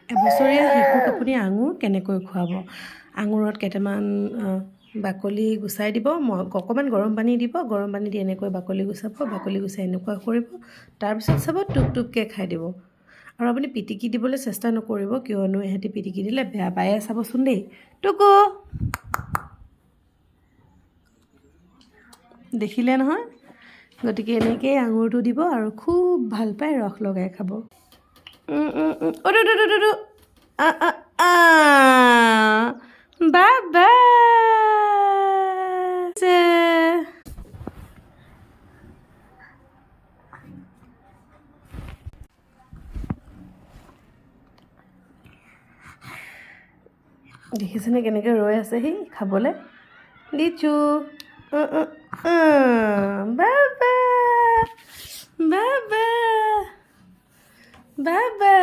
এবছৰীয়া শিশুক আপুনি আঙুৰ কেনেকৈ খুৱাব? আঙুৰত কেইটামান বাকলি গুচাই দিব, অকণমান গৰম পানী দিব, গৰম পানী দি এনেকৈ বাকলি গুচাব, বাকলি গুচাই এনেকুৱা কৰিব। তাৰপিছত চাব, টোপ টোপকৈ খাই দিব। আৰু আপুনি পিটিকি দিবলৈ চেষ্টা নকৰিব, কিয়নো ইহঁতি পিটিকি দিলে বেয়া পায়ে। চাবচোন দেই, টুকু দেখিলে নহয়? গতিকে এনেকৈয়ে আঙুৰটো দিব আৰু খুব ভাল পায়, ৰস লগাই খাব। বাবা। দেখিছেনে কেনেকৈ ৰৈ আছে সি খাবলৈ? দিছোঁ বাবা, বাবা, বাবা।